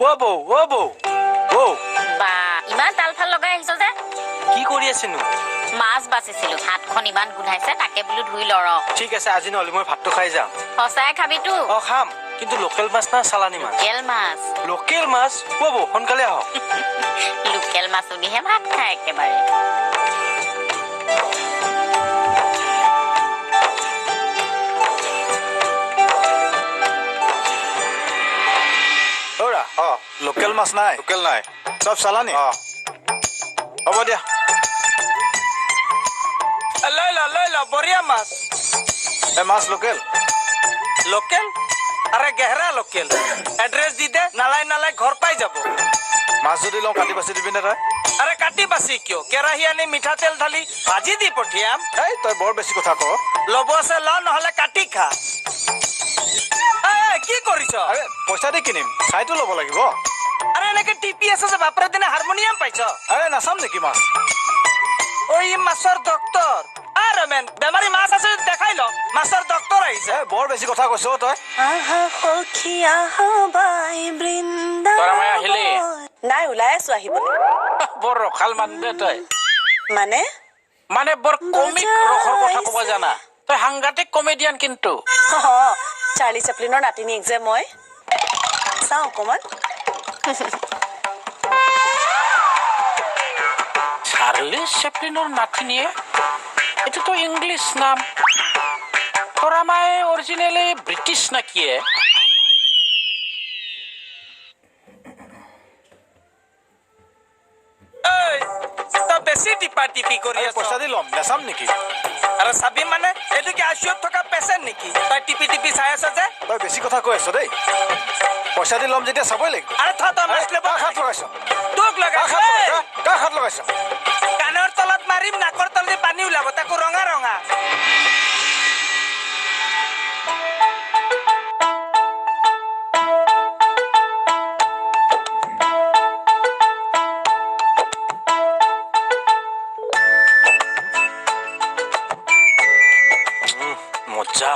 অ বৌ, অ বৌ, বৌ। বা, ইমান তাল ফাল লগাই আহিছ যে? কি কৰি আছেনো? মাছ বাচিছিলো, হাতখন ইমান গোন্ধাইছে, তাকে বোলো ধুই লৰ। ঠিক আছে, আজি নহ'লে মই ভাতটো খাই যাম। সঁচাই খাবিতো? অ খাম, কিন্তু লোকেল মাছ না চালানী মাছ? লোকেল মাছ। লোকেল মাছ? অ বৌ, সোনকালে আহক। লোকেল মাছুদিহে ভাত খাই একেবাৰে। অ'ৰা, অ। লোকেল মাছ নাই? লোকেল নাই। চব চালানি? অ, হ'ব দিয়া। লৈ ল, লৈ ল, বঢ়িয়া মাছ। এই মাছ লোকেল? লোকেল? আৰে গেহৰা লোকেল। এড্ৰেছ দি দে, নালাই নালাই ঘৰ পাই যাব। মাছ যদি লওঁ, কাটি বাচি দিবি নে তই? আৰে কাটি বাচি কিয়, কেৰাহী আনি মিঠাতেল ঢালি ভাজি দি পঠিয়াম। এই তই বৰ বেছি কথা ক। ল'ব আছে ল, নহ'লে কাটি খা। এই, কি কৰিছ? আৰে পইচা দি কিনিম, চাইতো ল'ব লাগিব। আৰে এনেকে টিপি আছে যে, বাপৰে দিনে হাৰমনিয়াম পাইছ। আৰে নাচাম নেকি মাছ? ঐ, ই মাছৰ ডক্তৰ। আৰে মেন, বেমাৰী মাছ আছে যদি দেখাই ল, মাছৰ ডক্তৰ আহিছে। এই বৰ বেছি কথা কৈছ অ তই। আহা সখী, আহা বাই বৃন্দা। তৰামাই আহিলি? নাই, ওলাই আছো আহিবলৈ। বৰ ৰসাল মানুহ দে তই। মানে? মানে বৰ কমিক ৰসৰ কথা ক'ব জানা তই, সাংঘাতিক কমেডিয়ান কিন্তু। অ, চাৰ্লি চেপলিনৰ নাতিনীয়েক যে মই। চাওঁ অকমান। চাৰ্লি চেপলিনৰ নাতিনীয়ে, এইটোতো ইংলিছ নাম। তৰামাই অৰিজিনেলি ব্ৰিটিছ নেকি এ? ঐ, তই বেছি টিপা টিপি কৰি আৰে আছ। পইচা দি ল'ম, নাচাম নেকি? আৰে চাবি মানে, এইটো কি আই থকা পেচেণ্ট নেকি, তই টিপি টিপি চাই আছ যে? তই বেছি কথা কৈ আছ দেই। পইচা দি ল'ম যেতিয়া চাবই লাগিব। আৰে থ, তই মাছ ল'ব। কাক হাত লগাইছ? তোক কাক লগাইছ। হাত লগাইছ? কাক হাত লগাইছ? কাণৰ তলত মাৰিম, নাকৰ তলেদি পানী ওলাব, তাকো ৰঙা ৰঙা। মজা।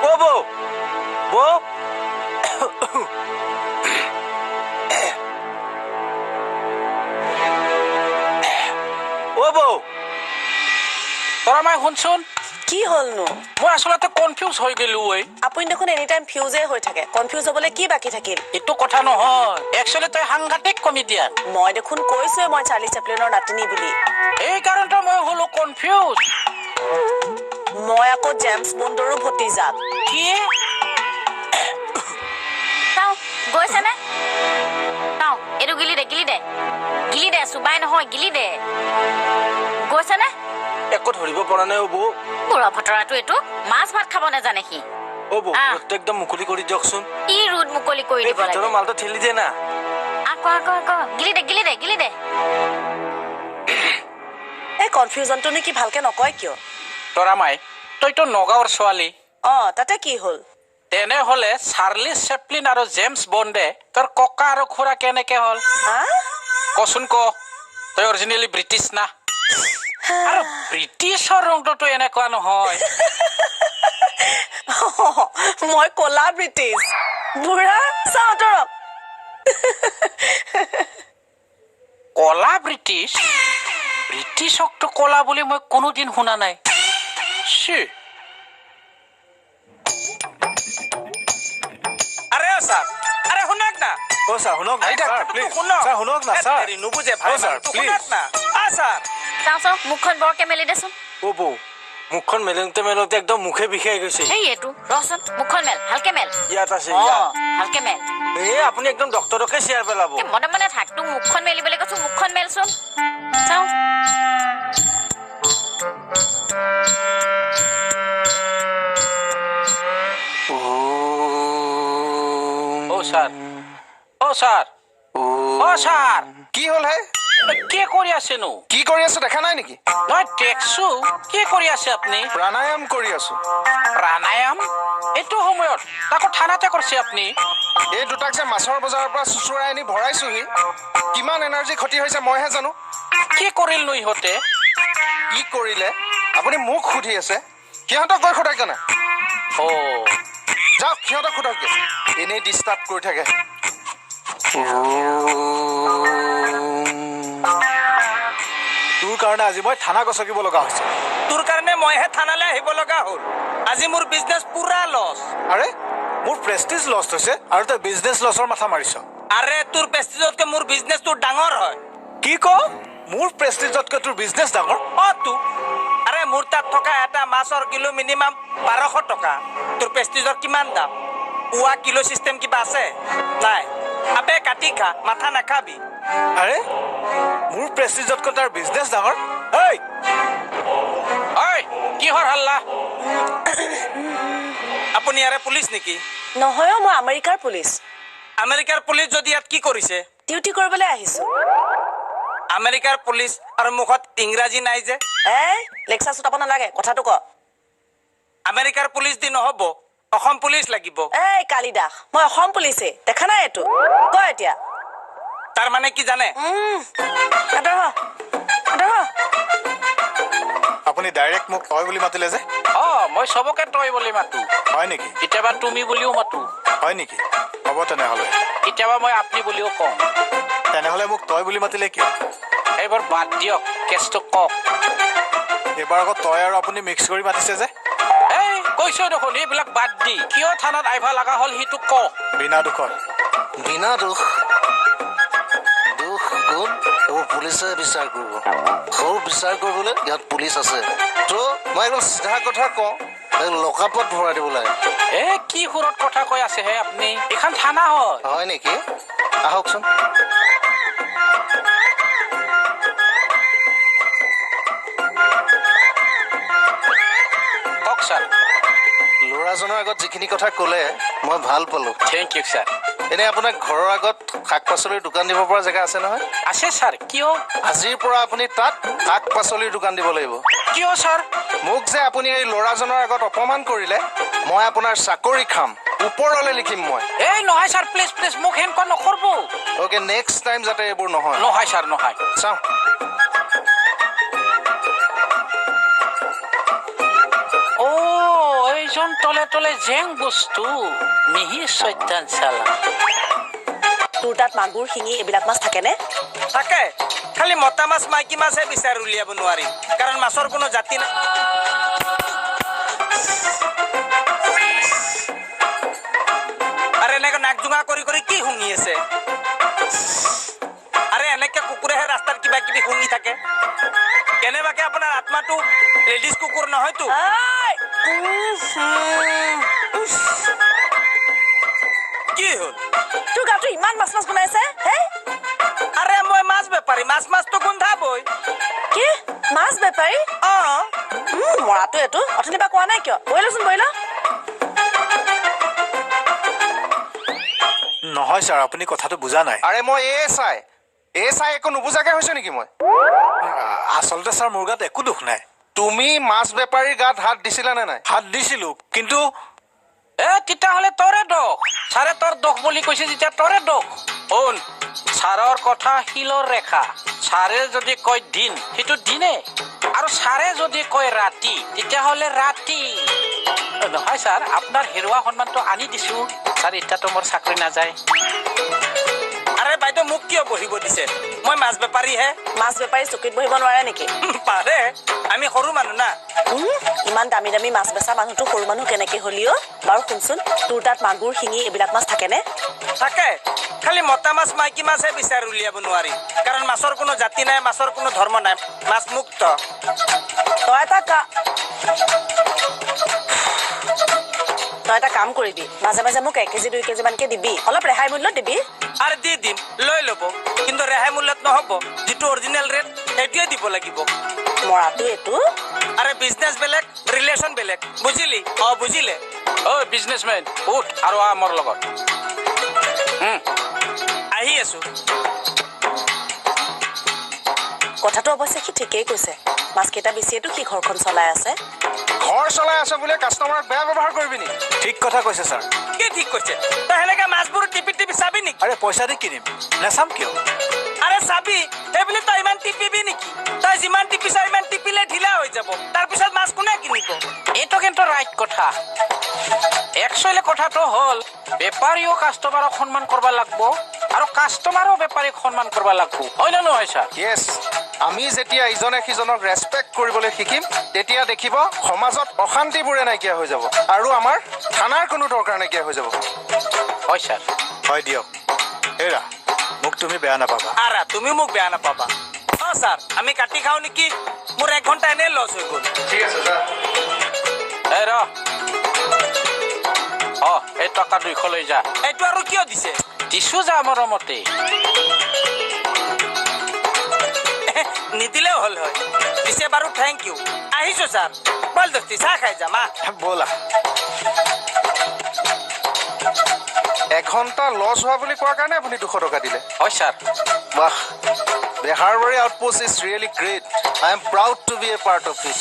অ বৌ, বৌ, অ বৌ। তৰামাই, শুনচোন। কি হ'লনো? মই আচলতে কনফিউজ হৈ গেলো ঐ। আপুনি দেখোন এনি টাইম ফিউজে হৈ থাকে, কনফিউজ হ'বলৈ কি বাকী থাকিল? এইটো কথা নহয়, একচুৱেলি তই সাংঘাতিক কমেডিয়ান। মই দেখোন কৈছোৱে মই চাৰ্লি চেপলিনৰ নাতিনী বুলি। এইকাৰণতে মই হলো কনফিউজ। মই আকৌ জেমছ বণ্ডৰো ভতিজাক। কি? চাওঁ গৈছেনে? চাওঁ, এইটো গিলি দে, গিলি দে, গিলি দে, চুবাই নহয়, গিলি দে। গৈছেনে? একো ধৰিব পৰা নাই অ বৌ। বুঢ়া ফটৰাটো এইটো, মাছ ভাত খাব নাজানে সি। অ বৌ। আহ। ৰ'দটো একদম মুকলি কৰি দিয়কচোন। কি ৰোদ মুকলি কৰি এই দিব ভিতৰৰ লাগে? মালটো ঠেলি দে না। আকৌ আকৌ আকৌ, গিলি দে, গিলি দে, গিলি দে। এই কনফিউজনটোনো কি, ভালকে নকয় কিয়? তৰামাই, তইতো নগাঁৱৰ ছোৱালী। অ, তাতে কি হ'ল? তেনেহলে চাৰ্লি চেপলিন আৰু জেমছ বণ্ডে তোৰ ককা আৰু খুৰা কেনেকে হ'ল? হা? কচোন ক, তই অৰিজিনেলি ব্ৰিটিছ না? আৰু ব্ৰিটিছৰ ৰংটোতো এনেকুৱা নহয়। মই ক'লা ব্ৰিটিছ বুঢ়া, চাওঁ তৰক। কলা ব্ৰিটিছ? ব্ৰিটিছকতো কলা বুলি মই কোনোদিন শুনা নাই। চি। আৰে অ ছাৰ, আৰে শুনক না। অ ছাৰ, শুনক না। Sir please. শুনক। ছাৰ শুনক না, ছাৰ। তেৰি, নুবুজে ভাই। অ ছাৰ, মানুহটো। প্লিজ। শুনক না, আ ছাৰ। চাওঁ চাওঁ, মুখখন বৰকে মেলি দেচোন। অ বৌ, মুখখন মেলোতে মেলোতে একদম মুখে বিষাই গৈছে। এই এইটো ৰচোন, মুখখন মেল, ভালকে মেল। ইয়াত আছে। অ। ইয়াত। ভালকে মেল। এই আপুনি একদম ডক্তৰকে চেয়াৰ পেলাব। এই মনে মনে থাক, তোক মুখখন মেলিবলৈ কৈছো, মুখখন মেলচোন, চাওঁ। অ। ছাৰ, অ' ছাৰ, অ' ছাৰ। কি হ'ল হে? কি কৰি আছেনো? কি কৰি আছো দেখা নাই নেকি? নহয়, দেখছো। কি কৰি আছে আপুনি? প্ৰাণায়াম কৰি আছো। প্ৰাণায়াম এইটো সময়ত তাকো থানাতে কৰিছে আপুনি? এই দুটাক যে মাছৰ বজাৰৰ পৰা চুচুৰাই আনি ভৰাইছোহি, কিমান এনাৰ্জি ক্ষতি হৈছে মইহে জানো। কি কৰিলনো ইহঁতে? কি কৰিলে আপুনি মোক সুধি আছে, সিহঁতক গৈ সোধক জানা। অ' যাওক, সিহঁতক সোধকগৈ, এনেই ডিষ্টাৰ্ব কৰি থাকে। তোৰ কাৰণে আজি মই থানা গছকিব লগা হৈছে। তোৰ কাৰণে মইহে থানালৈ আহিব লগা হ'ল। আজি মোৰ বিজনেছ পুৰা লছ। আৰে মোৰ প্ৰেষ্টিজ লষ্ট হৈছে আৰু তই বিজনেছ লছৰ মাথা মাৰিছ। আৰে তোৰ প্ৰেষ্টিজতকৈ মোৰ বিজনেছটো ডাঙৰ হয়। কি ক? মোৰ প্ৰেষ্টিজতকৈ তোৰ বিজনেছ ডাঙৰ? অ' তো। আৰে মোৰ তাত থকা এটা মাছৰ কিলো মিনিমাম 1200 টকা। তোৰ প্ৰেষ্টিজৰ কিমান দাম? পুৱা কিলো চিষ্টেম কিবা আছে? নাই। আবে কাটি খা, মাথা নাখাবি। আৰে মোৰ প্ৰেষ্টিজতকৈ তাৰ বিজনেছ ডাঙৰ? এই ঐ, কিহৰ হাল্লা? আপুনি ইয়াৰে পুলিচ নেকি? নহয় অ', মই আমেৰিকাৰ পুলিচ। আমেৰিকাৰ পুলিচ যদি ইয়াত কি কৰিছে? ডিউটি কৰিবলৈ আহিছো। আমেৰিকাৰ পুলিচ আৰু মুখত ইংৰাজী নাই যে? এই লেকচাৰ চুটাব নালাগে, কথাটো ক। আমেৰিকাৰ পুলিচ দি নহ'ব, অসম পুলিচ লাগিব। এই কালিদাস, মই অসম পুলিচেই, দেখা নাই এইটো? ক এতিয়া। তাৰ মানে কি জানে? আঁতৰ হ, আঁতৰ হ। আপুনি ডাইৰেক্ট মোক তই বুলি মাতিলে যে? অ' মই চবকে তই বুলি মাতো। হয় নেকি? কেতিয়াবা তুমি বুলিও মাতো। হয় নেকি? হ'ব তেনেহ'লে। কেতিয়াবা মই আপুনি বুলিও কওঁ। তেনেহ'লে মোক তই বুলি মাতিলে কিয়? এইবোৰ বাদ দিয়ক, কেছটো কওক। এইবাৰ আকৌ তই আৰু আপুনি মিক্স কৰি মাতিছে যে? এই কৈছো দেখোন, এইবিলাক বাদ দি কিয় থানাত আহিব লগা হ'ল সেইটো কওক। বিনা দোষত। বিনা দোষ? দোষ গুণ এইবোৰ পুলিচে বিচাৰ কৰিব। সৰু বিচাৰ কৰিবলৈ ইয়াত পুলিচ আছে। ত' মই একদম চিধা কথা কওঁ, এই লকআপত ভৰাই দিব লাগে। এ কি সুৰত কথা কৈ আছে হে আপুনি? এইখন থানা হয়। হয় নেকি? আহকচোন। কওক ছাৰ। ল'ৰাজনৰ আগত যিখিনি কথা ক'লে মই ভাল পালোঁ। Thank U sir. এনেই আপোনাক ঘৰৰ আগত শাক পাচলিৰ দোকান দিব পৰা জেগা আছে নহয়? আছে ছাৰ। কিয়? আজিৰ পৰা আপুনি তাত শাক পাচলিৰ দোকান দিব লাগিব। কিয় ছাৰ? মোক যে আপুনি এই ল'ৰাজনৰ আগত অপমান কৰিলে, মই আপোনাৰ চাকৰি খাম, ওপৰলৈ লিখিম মই। এই নহয় ছাৰ, প্লিজ প্লিজ, মোক সেনেকুৱা নকৰিব। অ'কে, নেক্সট টাইম যাতে এইবোৰ নহয়। নহয় ছাৰ, নহয়। চাওঁ। অ' এইজন তলে তলে জেং বস্তু মিহি চৈতান চালা। তোৰ তাত মাগুৰ, শিঙি এইবিলাক মাছ থাকেনে? থাকে, খালি মতা মাছ মাইকী মাছহে বিচাৰি উলিয়াব নোৱাৰি, কাৰণ মাছৰ কোনো জাতি নাই। আৰে এনেকে নাক জোঙা কৰি কৰি কি শুঙি আছে? আৰে এনেকে কুকুৰেহে ৰাস্তাত কিবা কিবি শুঙি থাকে। কেনেবাকে আপোনাৰ আত্মাটো লেডিজ কুকুৰ নহয়তো? ঐ! কি হ'ল? তোৰ গাটো ইমান মাছ মাছ গোন্ধাইছে হে? আৰে মই মাছ বেপাৰী, মাছ মাছটো গোন্ধাবই। কি মাছ বেপাৰী? অ। মৰাটো এইটো অথনিৰ পৰা কোৱা নাই কিয়? বহি লচোন, বহি ল। নহয় ছাৰ, আপুনি কথাটো বুজা নাই। আৰে মই এই চাই একো নুবুজাকে হৈছো নেকি মই? আচলতে ছাৰ মোৰ গাত একো দোষ নাই। তুমি মাছ বেপাৰীৰ গাত হাত দিছিলা নে নাই? হাত দিছিলো, কিন্তু এ তেতিয়াহ'লে তৰে দোষ। ছাৰে তোৰ দোষ বুলি কৈছে যেতিয়া তৰে দোষ। শুন, ছাৰৰ কথা শিলৰ ৰেখা। ছাৰে যদি কয় দিন, সেইটো দিনে, আৰু ছাৰে যদি কয় ৰাতি, তেতিয়াহ'লে ৰাতি। নহয় ছাৰ, আপোনাৰ হেৰুৱা সন্মানটো আনি দিছো ছাৰ। এতিয়াতো মোৰ চাকৰি নাযায়। আৰে বাইদেউ, মোক কিয় বহিব দিছে? মই মাছ বেপাৰীহে। মাছ বেপাৰী চকীত বহিব নোৱাৰে নেকি? পাৰে, আমি সৰু মানুহ না। ইমান দামী দামী মাছ বেচা মানুহটো সৰু মানুহ কেনেকে হ'লি অ'? বাৰু শুনচোন, তোৰ তাত মাগুৰ, শিঙি এইবিলাক মাছ থাকেনে? থাকে, খালি মতা মাছ মাইকী মাছহে বিচাৰি উলিয়াব নোৱাৰি, কাৰণ মাছৰ কোনো জাতি নাই, মাছৰ কোনো ধৰ্ম নাই, মাছ মুক্ত। তই এটা কাম কৰিবি, মাজে মাজে মোক 1 কেজি 2 কেজি মানকে দিবি, অলপ ৰেহাই মূল্যত দিবি। আৰু দি দিম, লৈ ল'ব, কিন্তু ৰেহাই মূল্যত নহ'ব, যিটো অৰিজিনেল ৰেট সেইটোৱে দিব লাগিব। মৰাটো এইটো। আৰে বিজনেছ বেলেগ, ৰিলেশ্যন বেলেগ, বুজিলি? অ বুজিলে। ঐ বিজনেছমেন, উঠ আৰু আহ মোৰ লগত। আহি আছো। কথাটো অৱশ্যে সি ঠিকেই কৈছে, মাছকেইটা বেছিয়েতো সি ঘৰখন চলাই আছে। ঘৰ চলাই আছে বুলিয়ে কাষ্টমাৰক বেয়া ব্যৱহাৰ কৰিবি নেকি? ঠিক কথা কৈছে ছাৰ। কি ঠিক কৈছে? তই সেনেকে মাছবোৰ টিপি টিপি চাবি নেকি? আৰে পইচা দি কিনিম, নাচাম কিয়? আৰে চাবি, সেইবুলি তই ইমান টিপিবি নেকি? তই যিমান টিপিছ ইমান টিপিলে ঢিলা হৈ যাব, তাৰপিছত মাছ কোনে কিনিব? এইটো কিন্তু ৰাইট কথা। একচুৱেলি কথাটো হ'ল, বেপাৰীও কাষ্টমাৰক সন্মান কৰিব লাগব আৰু কাষ্টমাৰো বেপাৰীক সন্মান কৰিব লাগব, হয় নে নহয় ছাৰ? য়েছ, আমি যেতিয়া ইজনে সিজনক ৰেচপেক্ট কৰিবলৈ শিকিম, তেতিয়া দেখিব সমাজত অশান্তিবোৰে নাইকিয়া হৈ যাব আৰু আমাৰ থানাৰ কোনো দৰকাৰ নাইকিয়া হৈ যাব। হয় ছাৰ। হয় দিয়ক। হেৰা, মোক তুমি বেয়া নাপাবা। আৰা, তুমি মোক বেয়া নাপাবা। অ ছাৰ, আমি কাটি খাওঁ নেকি? মোৰ 1 ঘণ্টা এনেই লছ হৈ গ'ল। ঠিক আছে যা। এই ৰ, অ এই টকা 200 লৈ যা। এইটো আৰু কিয় দিছে? দিছো যা মৰমতে। নিদিলেও হ'ল হয়। দিছে বাৰু, thank U. আহিছো ছাৰ, বল দোস্তি, চাহ খাই যাম। আহ ব'লা। 1 ঘণ্টা লছ হোৱা বুলি কোৱাৰ কাৰণে আপুনি 200 টকা দিলে? হয় ছাৰ। বাহ, Beharbari outpost is really great. I am proud to be a part of it.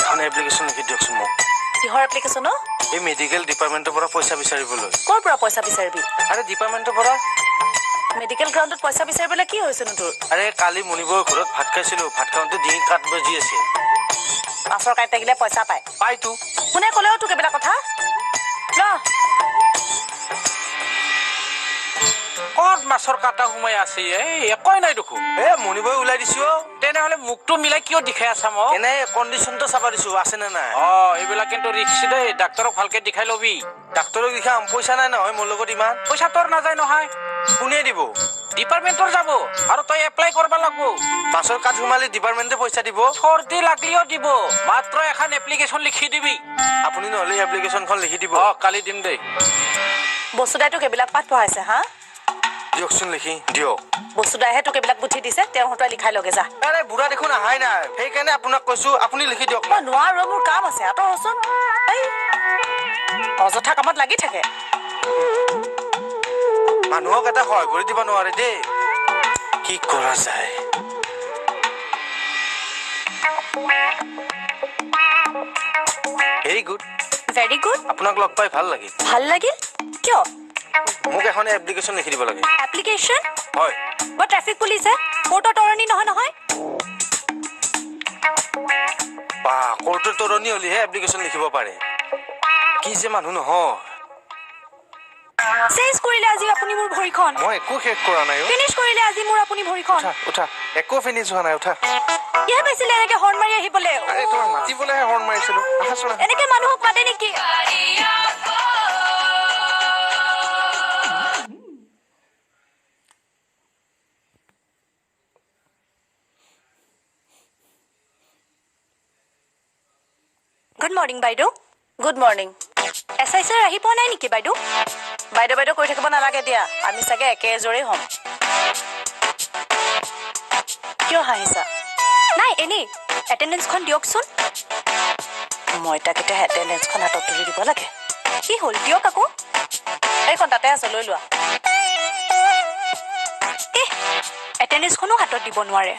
এখন এপ্লিকেশ্যন লিখি দিয়কচোন মোক। কিহৰ এপ্লিকেশ্যন? এই মেডিকেল ডিপাৰ্টমেণ্টৰ পৰা পইচা বিচাৰিবলৈ। ক'ৰ পৰা পইচা বিচাৰিবি? আৰে ডিপাৰ্টমেণ্টৰ পৰা। মেডিকেল গ্ৰাউণ্ডত পইচা বিচাৰিবলৈ কি হৈছেনো তোৰ? আৰে কালি মণিবৰ ঘৰত ভাত খাইছিলো, ভাত খাওঁতে ডিঙিত কাট বাজি আছে। মাছৰ কাঁইট লাগিলে পইচা পায়? পাইতো। কোনে ক'লেও তোক এইবিলাক কথা? ল। ক'ত মাছৰ কাটা সোমাই আছে? এই একোৱেই নাই দেখোন। এ মণিবই ওলাই দিছো। তেনেহ'লে মুখটো মিলাই কিয় দেখাই আছা মোক? এনে কণ্ডিশ্যনটো চাব দিছো, আছে নে নাই। অ এইবিলাক কিন্তু ৰিক্সি দেই, ডাক্তৰক ভালকে দেখাই ল'বি। ডাক্তৰক দেখাম, পইচা নাই নহয় মোৰ লগত ইমান। পইচা তোৰ নাযায় নহয়। কোনে দিব? ডিপাৰ্টমেণ্টৰ যাব, আৰু তই এপ্লাই কৰিব লাগব। মাছৰ কাঠ সোমালে ডিপাৰ্টমেণ্টে পইচা দিব? চৰ্দি লাগলিও দিব, মাত্ৰ এখন এপ্লিকেশ্যন লিখি দিবি। আপুনি নহ'লে এপ্লিকেশ্যনখন লিখি দিব। অ কালি দিম দেই। বসুদাই তোক এইবিলাক পাঠ পঢ়াইছে? হা, দিয়কচোন লিখি দিয়ক। বসুদাইহে তোক এইবিলাক বুদ্ধি দিছে, তেওঁৰ হতুৱাই লিখাই লগে যা। আৰে বুঢ়া দেখোন অহাই নাই, সেইকাৰণে আপোনাক কৈছো আপুনি লিখি দিয়ক। মই নোৱাৰো, মোৰ কাম আছে। আঁতৰ হচোন, এই অযথা কামত লাগি থাকে। মানুহক এটা সহায় কৰি দিব নোৱাৰে দেই, কি কৰা যায়। Very good. Very good. আপোনাক লগ পাই ভাল লাগিল। ভাল লাগিল? কিয়? মোক এখন এপ্লিকেশ্যন লিখি দিব লাগে। এপ্লিকেশ্যন? হয়। মই ট্ৰেফিক পুলিচ হে, কোৰ্টৰ তৰণি নহয় নহয়। বা, কোৰ্টৰ তৰণি হ'লেহে এপ্লিকেশ্যন লিখিব পাৰে। কি যে মানুহ নহয়। চেঞ্জ কৰিলে আজি আপুনি মোৰ ভৰিখন। মই একো শেষ কৰা নাই। ফিনিছ কৰিলে আজি মোৰ আপুনি ভৰিখন। উঠা উঠা, একো ফিনিছ হোৱা নাই, উঠা। কিহে পাইছিলে এনেকে হৰ্ণ মাৰি আহিবলে? আৰে তোমাক মাতিবলৈহে হৰ্ণ মাৰিছিলো। আহাচোন। এনেকে মানুহক মাতে নেকি? গুড মৰ্ণিং বাইদেউ। Good morning. S I sir আহি পোৱা নাই নেকি বাইদেউ? বাইদেউ বাইদেউ কৈ থাকিব নালাগে দিয়া, আমি চাগে একে এজোৰেই হ'ম। কিয় হাঁহিছা? নাই এনেই, এটেণ্ডেঞ্চখন দিয়কচোন। মই তাক এতিয়া এটেণ্ডেঞ্চখন হাতত তুলি দিব লাগে? কি হ'ল, দিয়ক আকৌ। এইখন তাতে আছে, লৈ লোৱা। এহ, এটেণ্ডেঞ্চখনো হাতত দিব নোৱাৰে।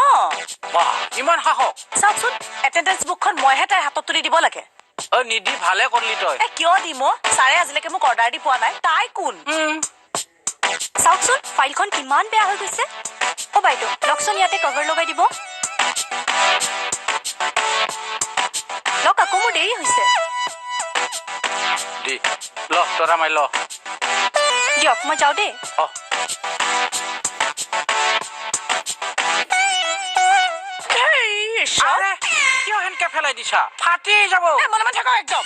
অ বাহ, ইমান সাহস। চাওকচোন, এটেণ্ডেঞ্চ বুকখন মইহে তাইৰ হাতত তুলি দিব লাগে। অ নিদি ভালে কৰিলি তই। এ কিয় দিম অ? ছাৰে আজিলৈকে মোক অৰ্ডাৰ দি পোৱা নাই, তাই কোন? চাওকচোন ফাইলখন কিমান বেয়া হৈ গৈছে। অ বাইদেউ, লওকচোন ইয়াতে কভাৰ লগাই দিব। লওক আকৌ, মোৰ দেৰি হৈছে। দি ল, তৰা মাৰি ল। দিয়ক, মই যাওঁ দেই। অ কিয় সেনকে পেলাই দিছা? ফাটি যাব। মনে মনে থাকক একদম।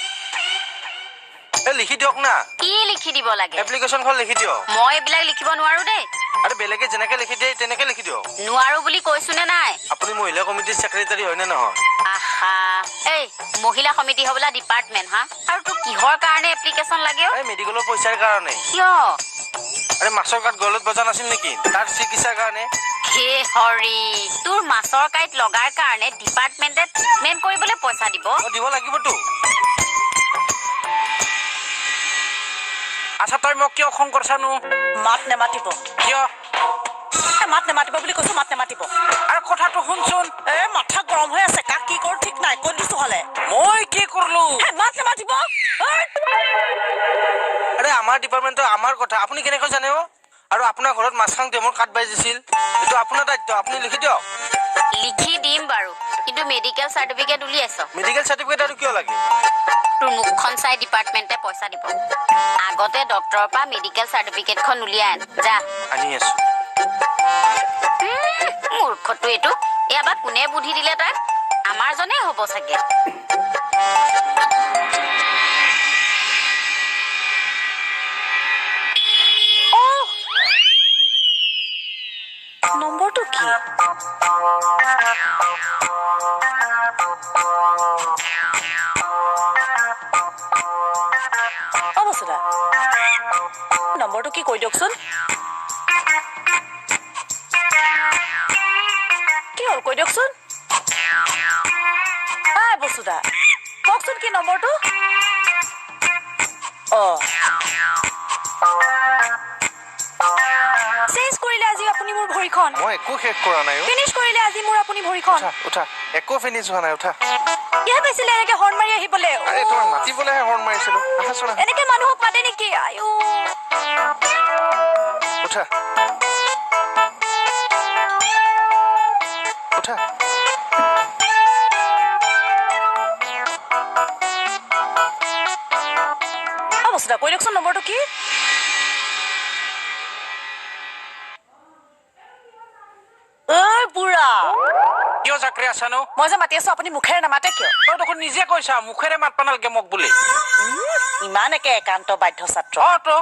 লিখি দিয়ক না। কি লিখি দিব লাগে? এপ্লিকেশ্যনখন লিখি দিয়ক। মই এইবিলাক লিখিব নোৱাৰো দেই। আৰে বেলেগে যেনেকে লিখি দিয়ে তেনেকে লিখি দিয়ক। নোৱাৰো বুলি কৈছো নে নাই? আপুনি মহিলা কমিটিৰ ছেক্ৰেটাৰী হয় নে নহয়? আহা, এই মহিলা সমিতি হ'বলা ডিপাৰ্টমেণ্ট। হা, আৰু তোক কিহৰ কাৰণে এপ্লিকেশ্যন লাগে? এই মেডিকেলৰ পইচাৰ কাৰণে। কিয়? আৰে মাছৰ কাঁইট গলত বজা নাছিল নেকি তাৰ চিকিৎসাৰ কাৰণে? হে হৰি, তোৰ মাছৰ কাঁইট লগাৰ কাৰণে ডিপাৰ্টমেণ্টে ট্ৰিটমেণ্ট কৰিবলৈ পইচা দিব? দিব লাগিবতো। আচ্ছা, তই মোক কিয় খং কৰছানো? মাত নেমাতিব। কিয়? মাত নেমাতিব বুলি কৈছো, মাত নেমাতিব। আৰু কথাটো শুনচোন। এ মাথা গৰম হৈ আছে, কাক কি কৰো ঠিক নাই, কৈ দিছো হলে। মই কি কৰলো? মাত নেমাতিব। আৰে আমাৰ ডিপাৰ্টমেণ্টৰ আমাৰ কথা আপুনি কেনেকৈ জানে অ? আৰু আপোনাৰ ঘৰত মাছ খাওঁতে মোৰ কাঠ বাজিছিল, এইটো আপোনাৰ দায়িত্ব, আপুনি লিখি দিয়ক। লিখি দিম বাৰু, কিন্তু মেডিকেল চাৰ্টিফিকেট উলিয়াইছ? মেডিকেল চাৰ্টিফিকেট আৰু কিয় লাগে? তোৰ মুখখন চাই ডিপাৰ্টমেণ্টে পইচা দিব। আগতে ডক্টৰৰ পৰা মেডিকেল চাৰ্টিফিকেটখন উলিয়াই আন, যা। আনি আছো। মূৰ্খটো এইটো, এয়া বা কোনে বুদ্ধি দিলে তাক? আমাৰ জনেই হ'ব চাগে। নম্বৰটো কি? অ বসুদা, নম্বৰটো কি কৈ দিয়কচোন। কি হ'ল কৈ দিয়কচোন। বসুদা কওকচোন কি নম্বৰটো। অ চেঞ্জ কৰিলে আজি আপুনি মোৰ ভৰিখন। মই একো শেষ কৰা নাই। ফিনিশ কৰিলে আজি মোৰ আপুনি ভৰিখন। উঠা, একো ফিনিশ হোৱা নাই, উঠা। কিয় পাইছিলে এনেকে হৰ্ণ মাৰি আহিবলে? আৰে তোমাক মাতিবলেহে হৰ্ণ মাৰিছিলো। আহাচোন। এনেকে মানুহক মাতে নেকি? আয়ো। উঠা উঠা। অ বসুদা কৈ দিয়কচোন নম্বৰটো কি। মই যে মাতি আছো আপুনি মুখেৰে নামাতে কিয়? তই দেখোন নিজে কৈছা মুখেৰে মাতবা নালাগে মোক বুলি। ইমান একে একান্ত বাধ্য ছাত্ৰ। অ তো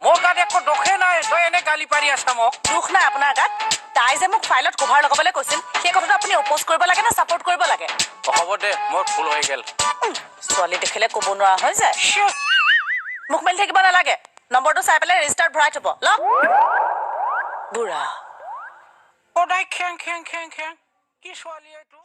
মোৰ গাত একো দোষে নাই, তই এনে গালি পাৰি আছা মোক। দোষ নাই আপোনাৰ গাত। তাই যে মোক ফাইলত কভাৰ লগাবলৈ কৈছিল, সেই কথাটো আপুনি অপ'জ কৰিব লাগে নে ছাপৰ্ট কৰিব লাগে? হ'ব দে, মোৰ ভুল হৈ গ'ল। ছোৱালী দেখিলে ক'ব নোৱাৰা হৈ যায়। মুখ মেলি থাকিব নালাগে, নম্বৰটো চাই পেলাই ৰেজিষ্টাৰত ভৰাই থ'ব। লওক বুঢ়া সদায় খেং খেং খেং খেং। কি ছোৱালী এইটো?